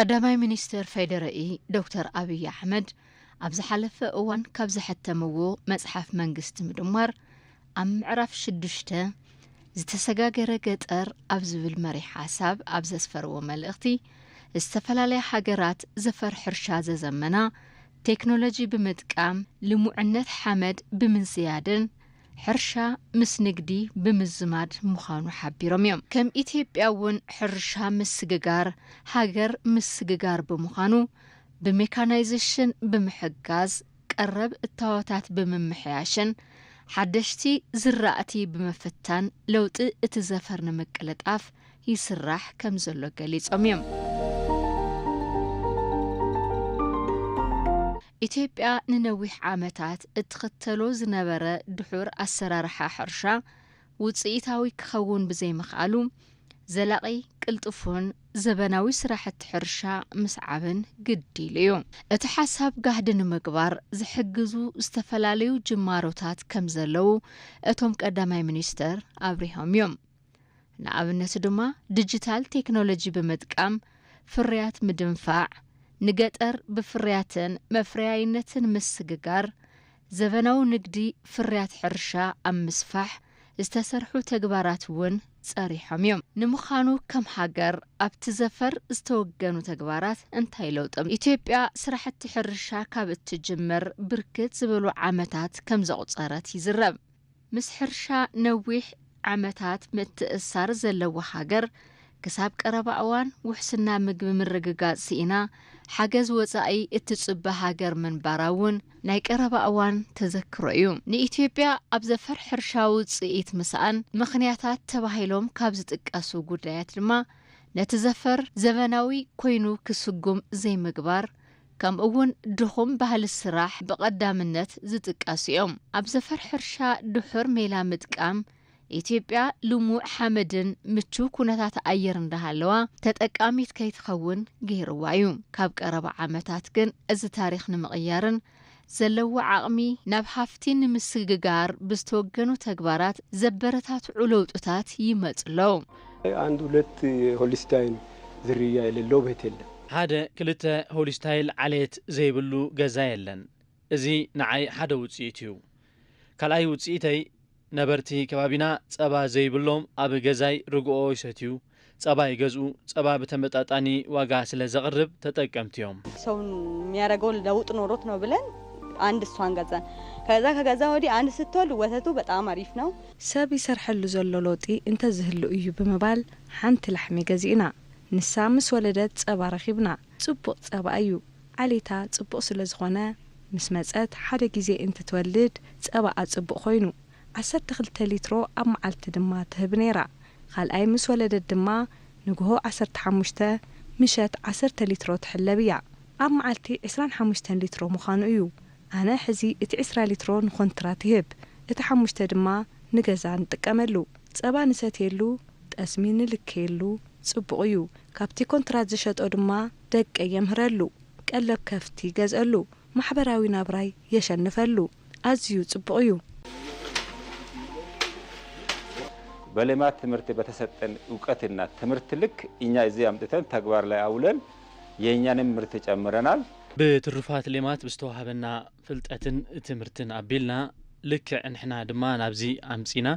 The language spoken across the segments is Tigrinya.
ቀዳማይ ሚኒስትር ፌዴራኢ ዶክተር ኣብይ ኣሕመድ ኣብ ዝሓለፈ እዋን ካብ ዘሐተምዎ መጽሓፍ መንግስቲ ምድማር ኣብ ምዕራፍ ሽዱሽተ ዝተሰጋገረ ገጠር ኣብ ዝብል መሪሕ ሓሳብ ኣብ ዘስፈርዎ መልእኽቲ፣ ዝተፈላለያ ሃገራት ዘፈር ሕርሻ ዘዘመና ቴክኖሎጂ ብምጥቃም ልሙዕነት ሓመድ ብምዝያድን ሕርሻ ምስ ንግዲ ብምዝማድ ምዃኑ ሓቢሮም እዮም። ከም ኢትዮጵያ እውን ሕርሻ ምስግጋር ሃገር ምስግጋር ብምዃኑ ብሜካናይዜሽን ብምሕጋዝ ቀረብ እታወታት ብምምሕያሽን ሓደሽቲ ዝራእቲ ብምፍታን ለውጢ እቲ ዘፈር ንምቅልጣፍ ይስራሕ ከም ዘሎ ገሊጾም እዮም። ኢትዮጵያ ንነዊሕ ዓመታት እትኽተሎ ዝነበረ ድሑር ኣሰራርሓ ሕርሻ ውፅኢታዊ ክኸውን ብዘይምኽኣሉ፣ ዘላቒ፣ ቅልጡፉን ዘበናዊ ስራሕቲ ሕርሻ ምስዓብን ግዲ ኢሉ እዩ። እቲ ሓሳብ ጋህዲ ንምግባር ዝሕግዙ ዝተፈላለዩ ጅማሮታት ከም ዘለዉ እቶም ቀዳማይ ሚኒስትር ኣብሪሆም እዮም። ንኣብነት ድማ ዲጂታል ቴክኖሎጂ ብምጥቃም ፍርያት ምድንፋዕ፣ ንገጠር ብፍርያትን መፍረያይነትን ምስግጋር፣ ዘበናዊ ንግዲ ፍርያት ሕርሻ ኣብ ምስፋሕ ዝተሰርሑ ተግባራት እውን ጸሪሖም እዮም። ንምዃኑ ከም ሃገር ኣብቲ ዘፈር ዝተወገኑ ተግባራት እንታይ ለውጦም? ኢትዮጵያ ስራሕቲ ሕርሻ ካብ እትጅምር ብርክት ዝበሉ ዓመታት ከም ዘቑጸረት ይዝረብ። ምስ ሕርሻ ነዊሕ ዓመታት ምትእሳር ዘለዋ ሃገር፣ ክሳብ ቀረባ እዋን ውሕስና ምግቢ ምርግጋጽ ስኢና፣ ሓገዝ ወጻኢ እትጽበ ሃገር ምንባራ እውን ናይ ቀረባ እዋን ተዘክሮ እዩ። ንኢትዮጵያ ኣብ ዘፈር ሕርሻ ውጽኢት ምስኣን ምኽንያታት ተባሂሎም ካብ ዝጥቀሱ ጉዳያት ድማ፣ ነቲ ዘፈር ዘበናዊ ኮይኑ ክስጉም ዘይምግባር፣ ከምኡ እውን ድኹም ባህሊ ስራሕ ብቐዳምነት ዝጥቀሱ እዮም። ኣብ ዘፈር ሕርሻ ድሑር ሜላ ምጥቃም፣ ኢትዮጵያ ልሙዕ ሓመድን ምቹው ኩነታት ኣየር እንዳሃለዋ ተጠቃሚት ከይትኸውን ገይርዋ እዩ። ካብ ቀረባ ዓመታት ግን እዚ ታሪኽ ንምቕያርን ዘለዎ ዓቕሚ ናብ ሃፍቲ ንምስግጋር ብዝተወገኑ ተግባራት ዘበረታትዑ ለውጥታት ይመጹ ኣለዉ። አንድ ሁለት ሆልስታይን ዝርያ የሌለው ቤት የለም። ሓደ ክልተ ሆልስታይል ዓሌት ዘይብሉ ገዛ የለን። እዚ ንዓይ ሓደ ውጽኢት እዩ። ካልኣይ ውጽኢተይ፣ ነበርቲ ከባቢና ጸባ ዘይብሎም ኣብ ገዛይ ርግኦ ይሰትዩ፣ ጸባ ይገዝኡ፣ ጸባ ብተመጣጣኒ ዋጋ ስለ ዘቕርብ ተጠቀምቲ እዮም። ሰው የሚያደርገው ለውጥ ኖሮት ነው ብለን አንድ እሷን ገዛን። ከዛ ከገዛ ወዲህ አንድ ስትወልድ ወተቱ በጣም አሪፍ ነው። ሰብ ይሰርሐሉ ዘሎ ለውጢ እንተዝህሉ እዩ ብምባል ሓንቲ ላሕሚ ገዚእና። ንሳ ምስ ወለደት ጸባ ረኺብና። ጽቡቕ ጸባ እዩ። ዓሌታ ጽቡቕ ስለ ዝኾነ ምስ መጸት ሓደ ግዜ እንትትወልድ ጸባኣ ጽቡቕ ኮይኑ። ዓሰርተ ክልተ ሊትሮ ኣብ መዓልቲ ድማ ትህብ ነይራ። ካልኣይ ምስ ወለደት ድማ ንግሆ ዓሰርተ ሓሙሽተ፣ ምሸት ዓሰርተ ሊትሮ ትሕለብ እያ። ኣብ መዓልቲ ዕስራን ሓሙሽተን ሊትሮ ምዃኑ እዩ። ኣነ ሕዚ እቲ ዕስራ ሊትሮ ንኮንትራት ይህብ፣ እቲ ሓሙሽተ ድማ ንገዛ ንጥቀመሉ። ጸባ ንሰትየሉ፣ ጠስሚ ንልከየሉ፣ ጽቡቕ እዩ። ካብቲ ኮንትራት ዝሸጦ ድማ ደቀይ የምህረሉ፣ ቀለብ ከፍቲ ይገዝአሉ፣ ማሕበራዊ ናብራይ የሸንፈሉ። ኣዝዩ ጽቡቕ እዩ። በሌማት ትምህርት በተሰጠን እውቀትና ትምህርት ልክ እኛ እዚህ አምጥተን ተግባር ላይ አውለን የእኛንም ምርት ጨምረናል። ብትሩፋት ሌማት ብዝተዋህበና ፍልጠትን ትምህርትን ኣቢልና ልክዕ ንሕና ድማ ናብዚ ኣምጺና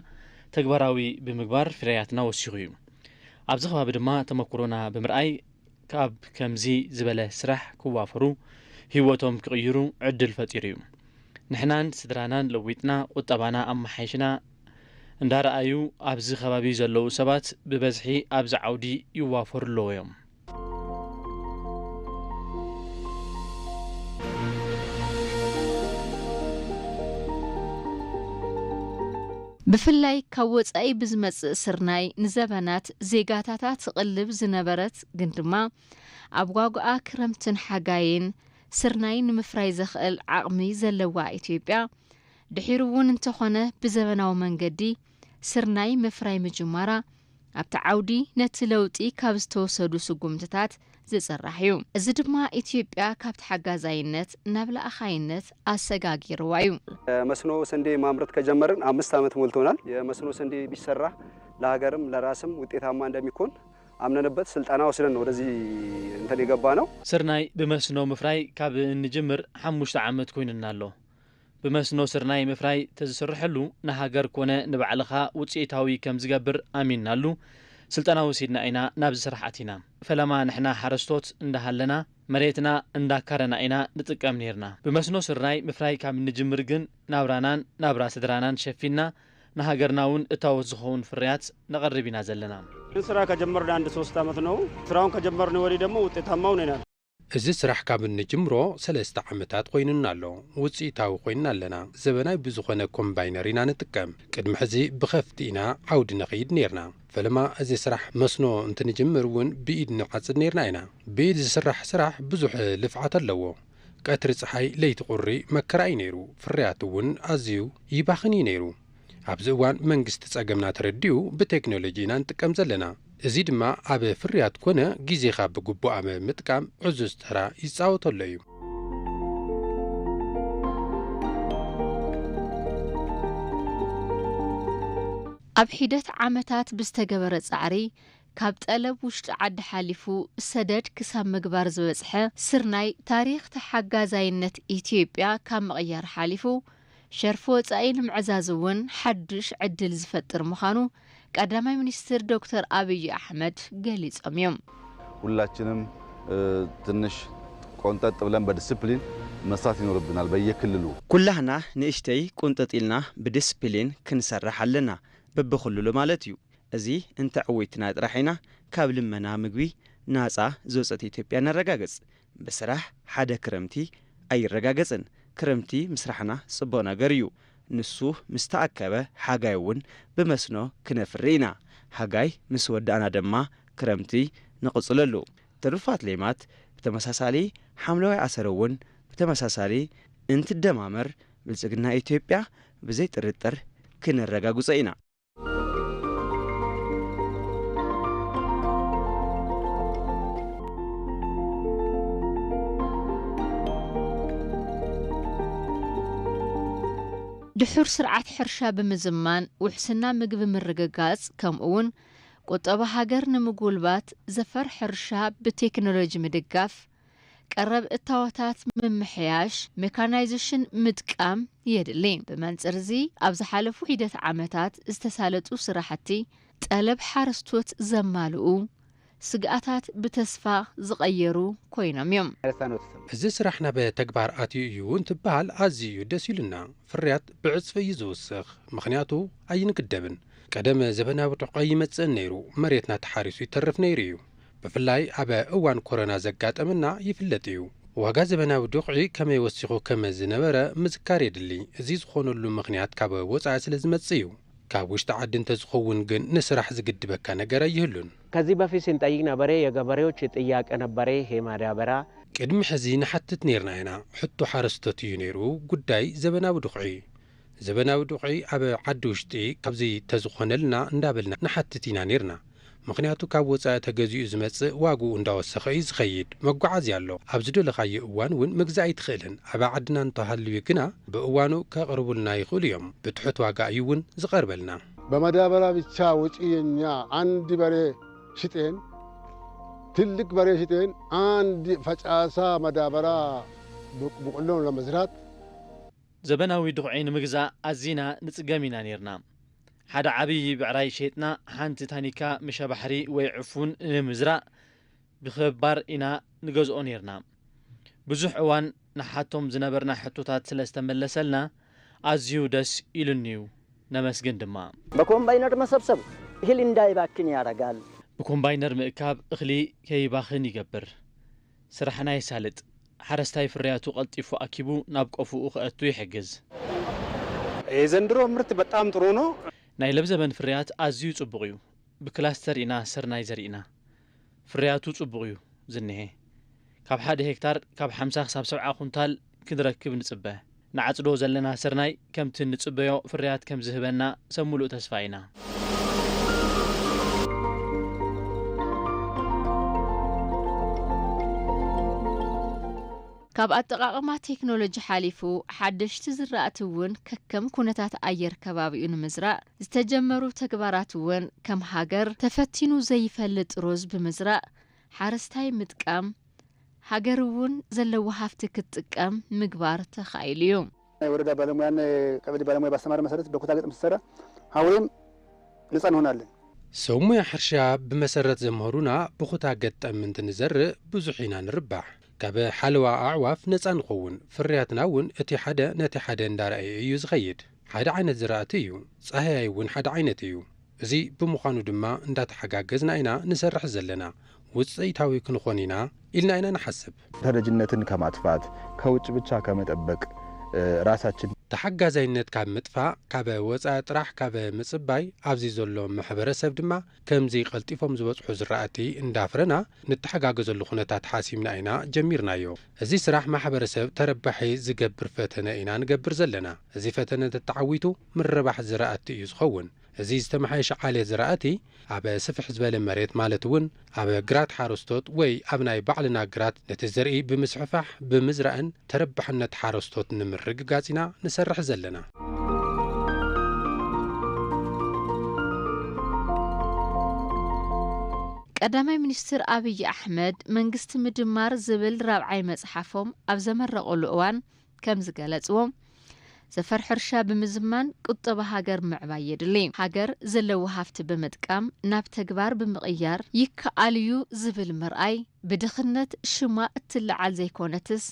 ተግባራዊ ብምግባር ፍርያትና ወሲኹ እዩ። ኣብዚ ከባቢ ድማ ተመኩሮና ብምርኣይ ካብ ከምዚ ዝበለ ስራሕ ክዋፈሩ ህይወቶም ክቕይሩ ዕድል ፈጢሩ እዩ። ንሕናን ስድራናን ለዊጥና ቁጠባና ኣመሓይሽና እንዳረኣዩ ኣብዚ ከባቢ ዘለዉ ሰባት ብበዝሒ ኣብዚ ዓውዲ ይዋፈሩ ኣለዉ እዮም። ብፍላይ ካብ ወጻኢ ብዝመጽእ ስርናይ ንዘበናት ዜጋታታ ትቕልብ ዝነበረት ግን ድማ ኣብ ጓጉኣ ክረምትን ሓጋይን ስርናይ ንምፍራይ ዘኽእል ዓቕሚ ዘለዋ ኢትዮጵያ ድሒሩ እውን እንተኾነ ብዘበናዊ መንገዲ ስርናይ ምፍራይ ምጅማራ ኣብቲ ዓውዲ ነቲ ለውጢ ካብ ዝተወሰዱ ስጉምትታት ዝፅራሕ እዩ። እዚ ድማ ኢትዮጵያ ካብቲ ሓጋዛይነት ናብ ላእኻይነት ኣሰጋጊርዋ እዩ። መስኖ ስንዴ ማምረት ከጀመርን አምስት ዓመት ሞልቶናል። የመስኖ ስንዴ ቢሰራ ለሀገርም ለራስም ውጤታማ እንደሚኮን ኣምነንበት ስልጠና ወስደን ነው ወደዚህ እንትን የገባ ነው። ስርናይ ብመስኖ ምፍራይ ካብ እንጅምር ሓሙሽተ ዓመት ኮይኑና ኣሎ። ብመስኖ ስርናይ ምፍራይ ተዝስርሐሉ ንሃገር ኮነ ንባዕልኻ ውፅኢታዊ ከም ዝገብር ኣሚንናሉ ስልጠና ወሲድና ኢና ናብዚ ስራሕ ኣቲና። ፈለማ ንሕና ሓረስቶት እንዳሃለና መሬትና እንዳካረና ኢና ንጥቀም ነይርና። ብመስኖ ስርናይ ምፍራይ ካብ እንጅምር ግን ናብራናን ናብራ ስድራናን ሸፊንና ንሃገርና እውን እታወት ዝኸውን ፍርያት ነቐርብ ኢና ዘለና። ይህን ስራ ከጀመርን አንድ ሶስት አመት ነው። ስራውን ከጀመርን ወዲህ ደግሞ ውጤታማ ሆነናል። እዚ ስራሕ ካብ እንጅምሮ ሰለስተ ዓመታት ኮይኑና ኣሎ። ውፅኢታዊ ኮይንና ኣለና። ዘበናዊ ብዝኾነ ኮምባይነር ኢና ንጥቀም። ቅድሚ ሕዚ ብኸፍቲ ኢና ዓውዲ ነኽይድ ነይርና። ፈለማ እዚ ስራሕ መስኖ እንትንጅምር እውን ብኢድ ንዓፅድ ነይርና ኢና። ብኢድ ዝስራሕ ስራሕ ብዙሕ ልፍዓት ኣለዎ። ቀትሪ ፀሓይ ለይቲ ቁሪ መከራ እዩ ነይሩ። ፍርያት እውን ኣዝዩ ይባኽን እዩ ነይሩ። ኣብዚ እዋን መንግስቲ ጸገምና ተረዲኡ ብቴክኖሎጂ ኢና ንጥቀም ዘለና። እዚ ድማ ኣብ ፍርያት ኮነ ግዜኻ ብግቡእ ኣብ ምጥቃም ዕዙዝ ተራ ይጻወተሉ እዩ። ኣብ ሒደት ዓመታት ብዝተገበረ ጻዕሪ ካብ ጠለብ ውሽጢ ዓዲ ሓሊፉ ሰደድ ክሳብ ምግባር ዝበጽሐ ስርናይ ታሪኽ ተሓጋዛይነት ኢትዮጵያ ካብ ምቕያር ሓሊፉ ሸርፊ ወጻኢ ንምዕዛዝ እውን ሓዱሽ ዕድል ዝፈጥር ምዃኑ ቀዳማይ ሚኒስትር ዶክተር ኣብይ ኣሕመድ ገሊጾም እዮም። ሁላችንም ትንሽ ቆንጠጥ ብለን በዲስፕሊን መስራት ይኖርብናል። በየክልሉ ኩላህና ንእሽተይ ቁንጥጥ ኢልና ብዲስፕሊን ክንሰርሕ ኣለና። በብክልሉ ማለት እዩ። እዚ እንተዕዊትና ጥራሕ ኢና ካብ ልመና ምግቢ ናጻ ዝወጸት ኢትዮጵያ ነረጋግጽ። ብስራሕ ሓደ ክረምቲ ኣይረጋገጽን። ክረምቲ ምስራሕና ጽቡቕ ነገር እዩ። ንሱ ምስ ተኣከበ ሓጋይ እውን ብመስኖ ክነፍሪ ኢና። ሓጋይ ምስ ወዳእና ድማ ክረምቲ ንቕጽለሉ። ትሩፋት ሌማት ብተመሳሳሊ ሓምለዋይ ኣሰር እውን ብተመሳሳሊ እንትደማመር ብልጽግና ኢትዮጵያ ብዘይ ጥርጥር ክነረጋግጾ ኢና። ድሑር ስርዓት ሕርሻ ብምዝማን ውሕስና ምግቢ ምርግጋጽ ከምኡ እውን ቁጠባ ሃገር ንምጉልባት ዘፈር ሕርሻ ብቴክኖሎጂ ምድጋፍ፣ ቀረብ እታወታት ምምሕያሽ፣ ሜካናይዜሽን ምጥቃም የድሊ። ብመንጽር እዚ ኣብ ዝሓለፉ ሒደት ዓመታት ዝተሳለጡ ስራሕቲ ጠለብ ሓረስቶት ዘማልኡ፣ ስግኣታት ብተስፋ ዝቐየሩ ኮይኖም እዮም። እዚ ስራሕ ናብ ተግባር ኣትዩ እዩ እንትበሃል ኣዝዩ እዩ ደስ ኢሉና። ፍርያት ብዕጽፊ እዩ ዝውስኽ፣ ምኽንያቱ ኣይንግደብን። ቀደም ዘበናዊ ድሕቆ ይመጽእን ነይሩ፣ መሬትና ተሓሪሱ ይተርፍ ነይሩ እዩ። ብፍላይ ኣብ እዋን ኮሮና ዘጋጠመና ይፍለጥ እዩ። ዋጋ ዘበናዊ ድኹዒ ከመይ ወሲኹ ከም ዝነበረ ምዝካር የድሊ። እዚ ዝኾነሉ ምኽንያት ካብ ወጻኢ ስለ ዝመጽእ እዩ። ካብ ውሽጢ ዓዲ እንተዝኸውን ግን ንስራሕ ዝግድበካ ነገር ኣይህሉን። ከዚህ በፊት ስንጠይቅ ነበረ፣ የገበሬዎች ጥያቄ ነበረ ይሄ ማዳበራ። ቅድሚ ሕዚ ንሓትት ነይርና ኢና። ሕቶ ሓረስቶት እዩ ነይሩ ጉዳይ ዘበናዊ ድኹዒ። ዘበናዊ ድኹዒ ኣብ ዓዲ ውሽጢ ካብዚ ተዝኾነልና እንዳበልና ንሓትት ኢና ነይርና። ምኽንያቱ ካብ ወጻኢ ተገዚኡ ዝመጽእ ዋግኡ እንዳወሰኸ እዩ ዝኸይድ። መጓዓዝያ ኣሎ። ኣብ ዝደለኻዮ እዋን እውን ምግዛእ ኣይትኽእልን። ኣብ ዓድና እንተሃልዩ ግና ብእዋኑ ከቕርቡልና ይኽእሉ እዮም። ብትሑት ዋጋ እዩ እውን ዝቐርበልና። በመዳበራ ብቻ ወጪ የኛ አንድ በሬ ሽጤን ትልቅ በሬ ሽጤን አንድ ፈጫሳ መዳበራ በቆሎ ለመዝራት ዘበናዊ ድኹዒ ንምግዛእ ኣዚና ንጽገም ኢና ነይርና። ሓደ ዓብዪ ብዕራይ ሸይጥና ሓንቲ ታኒካ ምሸ ባሕሪ ወይ ዕፉን ንምዝራእ ብኽባር ኢና ንገዝኦ ነይርና። ብዙሕ እዋን ንሓቶም ዝነበርና ሕቶታት ስለ ዝተመለሰልና ኣዝዩ ደስ ኢሉኒ'ዩ፣ ነመስግን ድማ። በኮምባይነር መሰብሰብ እህል እንዳይባክን ያረጋል። ብኮምባይነር ምእካብ እኽሊ ከይባኽን ይገብር። ስራሕና የሳልጥ። ሓረስታይ ፍርያቱ ቀልጢፉ ኣኪቡ ናብ ቆፎኡ ከእቱ ይሕግዝ። የዘንድሮ ምርት በጣም ጥሩ ነው። ናይ ለብዘበን ፍርያት ኣዝዩ ጽቡቕ እዩ። ብክላስተር ኢና ስርናይ ዘሪእና። ፍርያቱ ጽቡቕ እዩ ዝንሄ። ካብ ሓደ ሄክታር ካብ ሓምሳ ክሳብ ሰብዓ ኩንታል ክንረክብ ንጽበ። ንዓጽዶ ዘለና ስርናይ ከምቲ ንጽበዮ ፍርያት ከም ዝህበና ሰብ ሙሉእ ተስፋ ኢና። ካብ ኣጠቓቕማ ቴክኖሎጂ ሓሊፉ ሓደሽቲ ዝራእቲ እውን ከከም ኩነታት ኣየር ከባቢኡ ንምዝራእ ዝተጀመሩ ተግባራት እውን ከም ሃገር ተፈቲኑ ዘይፈልጥ ሩዝ ብምዝራእ ሓረስታይ ምጥቃም፣ ሃገር እውን ዘለዎ ሃፍቲ ክትጥቀም ምግባር ተኻኢሉ እዩ። ናይ ወረዳ ባለሙያን ናይ ቀበሌ ባለሙያ ባስተማረ መሰረት በኩታ ገጥም ትሰራ ሀውሬም ነፃ እንሆናለን። ሰብ ሞያ ሕርሻ ብመሰረት ዘምሀሩና ብኩታ ገጠም እንትንዘርእ ብዙሕ ኢና ንርባሕ። ካብ ሓለዋ ኣዕዋፍ ነፃ ንኸውን፣ ፍርያትና እውን እቲ ሓደ ነቲ ሓደ እንዳረኣየ እዩ ዝኸይድ። ሓደ ዓይነት ዝራእቲ እዩ፣ ፃህያይ እውን ሓደ ዓይነት እዩ። እዚ ብምዃኑ ድማ እንዳተሓጋገዝና ኢና ንሰርሕ ዘለና። ውፅኢታዊ ክንኾን ኢና ኢልና ኢና ንሓስብ። ተረጅነትን ከማጥፋት፣ ከውጭ ብቻ ከመጠበቅ፣ እ፣ ራሳችን ተሓጋዛይነት ካብ ምጥፋእ፣ ካብ ወፃኢ ጥራሕ ካብ ምፅባይ፣ ኣብዚ ዘሎ ማሕበረሰብ ድማ ከምዚ ቀልጢፎም ዝበፅሑ ዝራእቲ እንዳፍረና ንተሓጋገዘሉ ኩነታት ሓሲምና ኢና ጀሚርናዮ። እዚ ስራሕ ማሕበረሰብ ተረባሒ ዝገብር ፈተነ ኢና ንገብር ዘለና። እዚ ፈተነ እንተተዓዊቱ ምርባሕ ዝራእቲ እዩ ዝኸውን። እዚ ዝተመሓየሸ ዓሌት ዝራእቲ ኣብ ስፍሕ ዝበለ መሬት ማለት እውን ኣብ ግራት ሓረስቶት ወይ ኣብ ናይ ባዕልና ግራት ነቲ ዘርኢ ብምስፍፋሕ ብምዝራእን ተረባሕነት ሓረስቶት ንምርግጋጽ ኢና ንሰርሕ ዘለና። ቀዳማይ ሚኒስትር ኣብይ ኣሕመድ መንግስቲ ምድማር ዝብል ራብዓይ መጽሓፎም ኣብ ዘመረቑሉ እዋን ከም ዝገለጽዎ፣ ዘፈር ሕርሻ ብምዝማን ቁጠባ ሃገር ምዕባይ የድሊ። ሃገር ዘለዎ ሃፍቲ ብምጥቃም ናብ ተግባር ብምቕያር ይከኣል እዩ ዝብል ምርኣይ፣ ብድኽነት ሽማ እትለዓል ዘይኮነትስ፣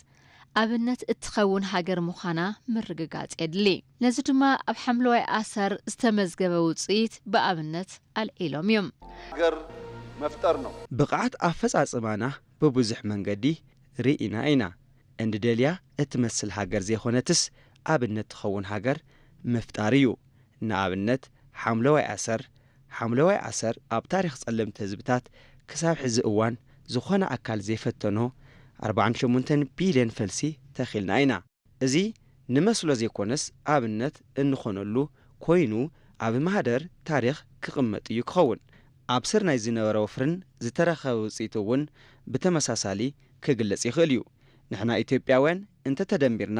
ኣብነት እትኸውን ሃገር ምዃና ምርግጋጽ የድሊ። ነዚ ድማ ኣብ ሓምለዋይ ኣሰር ዝተመዝገበ ውጽኢት ብኣብነት ኣልዒሎም እዮም። ሃገር መፍጠር ነው። ብቕዓት ኣፈጻጽማና ብብዙሕ መንገዲ ርኢና ኢና። እንድደልያ እትመስል ሃገር ዘይኮነትስ፣ ኣብነት ትኸውን ሃገር ምፍጣር እዩ። ንኣብነት፣ ሓምለዋይ ኣሰር። ሓምለዋይ ኣሰር ኣብ ታሪኽ ጸለምቲ ህዝብታት ክሳብ ሕዚ እዋን ዝኾነ ኣካል ዘይፈተኖ ኣርባዓን ሸሞንተን ቢልዮን ፈልሲ ተኺልና ኢና። እዚ ንመስሎ ዘይኮነስ፣ ኣብነት እንኾነሉ ኮይኑ፣ ኣብ ማህደር ታሪኽ ክቕመጥ እዩ ክኸውን። ኣብ ስርናይ ዝነበረ ወፍርን ዝተረኸበ ውጽኢት እውን ብተመሳሳሊ ክግለጽ ይኽእል እዩ። ንሕና ኢትዮጵያውያን እንተተደሚርና፣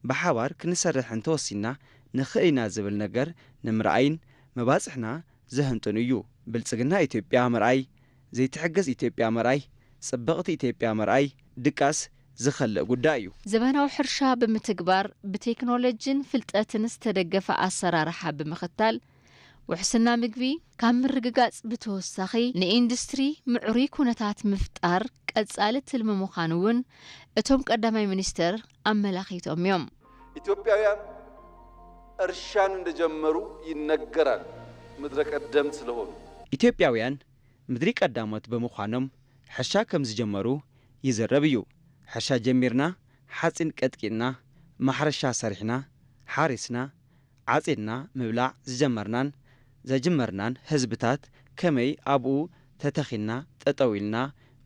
ብሓባር ክንሰርሕ እንተወሲንና፣ ንኽእል ኢና ዝብል ነገር ንምርኣይን መባጽሕና ዘህንጥን እዩ። ብልጽግና ኢትዮጵያ ምርኣይ፣ ዘይትሕገዝ ኢትዮጵያ ምርኣይ፣ ጽብቕቲ ኢትዮጵያ ምርኣይ ድቃስ ዝኸልእ ጉዳይ እዩ። ዘበናዊ ሕርሻ ብምትግባር፣ ብቴክኖሎጂን ፍልጠትን ዝተደገፈ ኣሰራርሓ ብምኽታል፣ ውሕስና ምግቢ ካብ ምርግጋጽ ብተወሳኺ፣ ንኢንዱስትሪ ምዕሩይ ኩነታት ምፍጣር ቀጻሊ ትልሚ ምዃኑ እውን እቶም ቀዳማይ ሚኒስትር ኣመላኺቶም እዮም። ኢትዮጵያውያን እርሻን እንደጀመሩ ይነገራል፣ ምድረ ቀደምት ስለሆኑ። ኢትዮጵያውያን ምድሪ ቀዳሞት ብምዃኖም፣ ሕርሻ ከም ዝጀመሩ ይዝረብ እዩ። ሕርሻ ጀሚርና፣ ሓጺን ቀጥቂጥና፣ ማሕረሻ ሰሪሕና፣ ሓሪስና፣ ዓጺድና ምብላዕ ዝጀመርናን ዘጅመርናን ህዝብታት፣ ከመይ ኣብኡ ተተኺልና ጠጠው ኢልና፣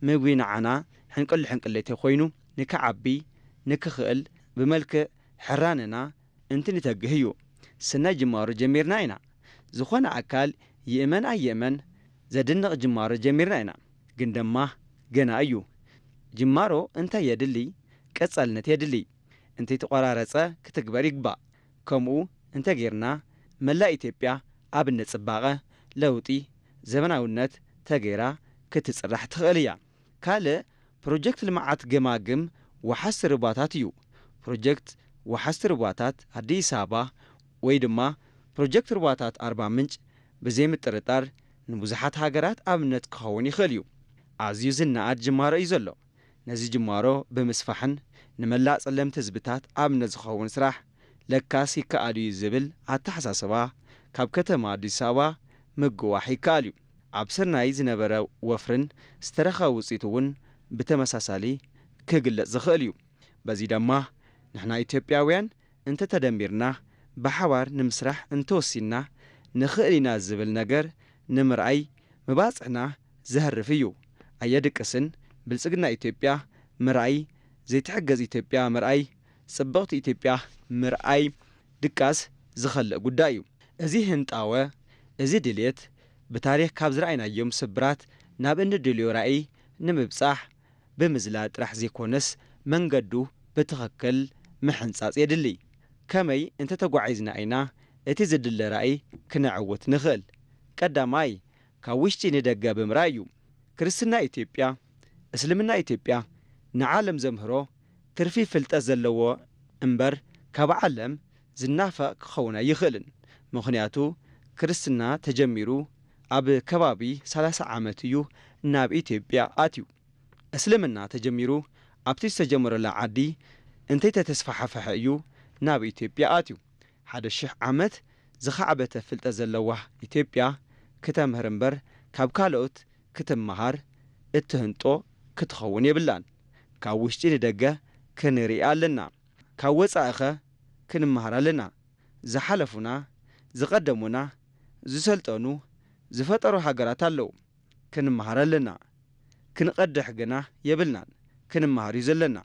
ምግቢ ንዓና ሕንቅል ሕንቅሌት ኮይኑ፣ ንክዓቢ ንክኽእል ብመልክዕ ሕራነና እንትንተግህ እዩ። ስናይ ጅማሮ ጀሚርና ኢና። ዝኾነ ኣካል ይእመን ኣይእመን ዘድንቕ ጅማሮ ጀሚርና ኢና። ግን ደማ ገና እዩ። ጅማሮ እንታይ የድሊ? ቀጻልነት የድሊ። እንተይተቖራረጸ ክትግበር ይግባእ። ከምኡ እንተጌርና፣ መላእ ኢትዮጵያ ኣብነት ጽባቐ፣ ለውጢ፣ ዘመናውነት ተገይራ ክትጽራሕ ትኽእል እያ። ካልእ ፕሮጀክት ልምዓት ገማግም ወሓዝቲ ሩባታት እዩ። ፕሮጀክት ወሓዝቲ ሩባታት ኣዲስ ኣበባ ወይ ድማ ፕሮጀክት ሩባታት ኣርባ ምንጭ ብዘይምጥርጣር ንብዙሓት ሃገራት ኣብነት ክኸውን ይኽእል እዩ። ኣዝዩ ዝነኣድ ጅማሮ እዩ ዘሎ። ነዚ ጅማሮ ብምስፋሕን ንመላእ ጸለምቲ ህዝብታት ኣብነት ዝኸውን ስራሕ ለካስ ይከኣል እዩ ዝብል ኣተሓሳስባ ካብ ከተማ ኣዲስ ኣበባ ምግዋሕ ይከኣል እዩ። ኣብ ስርናይ ዝነበረ ወፍርን ዝተረኸበ ውጽኢት እውን ብተመሳሳሊ ክግለጽ ዝኽእል እዩ። በዚ ደማ ንሕና ኢትዮጵያውያን እንተተደሚርና፣ ብሓባር ንምስራሕ እንተወሲንና፣ ንኽእል ኢና ዝብል ነገር ንምርኣይ ምባጽሕና ዘህርፍ እዩ። ኣየድቅስን። ብልጽግና ኢትዮጵያ ምርኣይ፣ ዘይትሕገዝ ኢትዮጵያ ምርኣይ፣ ጽብቕቲ ኢትዮጵያ ምርኣይ ድቃስ ዝኸልእ ጉዳይ እዩ። እዚ ህንጣወ፣ እዚ ድሌት፣ ብታሪኽ ካብ ዝረኣይናዮም ስብራት ናብ እንደልዮ ራእይ ንምብጻሕ ብምዝላል ጥራሕ ዘይኮነስ፣ መንገዱ ብትኽክል ምሕንጻጽ የድሊ። ከመይ እንተተጓዒዝና ኢና እቲ ዝድለ ራእይ ክነዕውት ንኽእል? ቀዳማይ፣ ካብ ውሽጢ ንደገ ብምርኣይ እዩ። ክርስትና ኢትዮጵያ፣ እስልምና ኢትዮጵያ ንዓለም ዘምህሮ ትርፊ ፍልጠት ዘለዎ እምበር ካብ ዓለም ዝናፈቕ ክኸውን ኣይኽእልን። ምኽንያቱ ክርስትና ተጀሚሩ ኣብ ከባቢ ሰላሳ ዓመት እዩ ናብ ኢትዮጵያ ኣትዩ። እስልምና ተጀሚሩ ኣብቲ ዝተጀመረላ ዓዲ እንተይተተስፋሕፈሐ እዩ ናብ ኢትዮጵያ ኣትዩ። ሓደ ሽሕ ዓመት ዝኻዕበተ ፍልጠት ዘለዋ ኢትዮጵያ ክተምህር እምበር ካብ ካልኦት ክትመሃር እትህንጦ ክትኸውን የብላን። ካብ ውሽጢ ንደገ ክንርኢ ኣለና። ካብ ወጻኢኸ ክንመሃር ኣለና። ዝሓለፉና፣ ዝቐደሙና፣ ዝሰልጠኑ፣ ዝፈጠሩ ሃገራት ኣለዉ። ክንመሃር ኣለና። ክንቐድሕ ግና የብልናን። ክንመሃር እዩ ዘለና።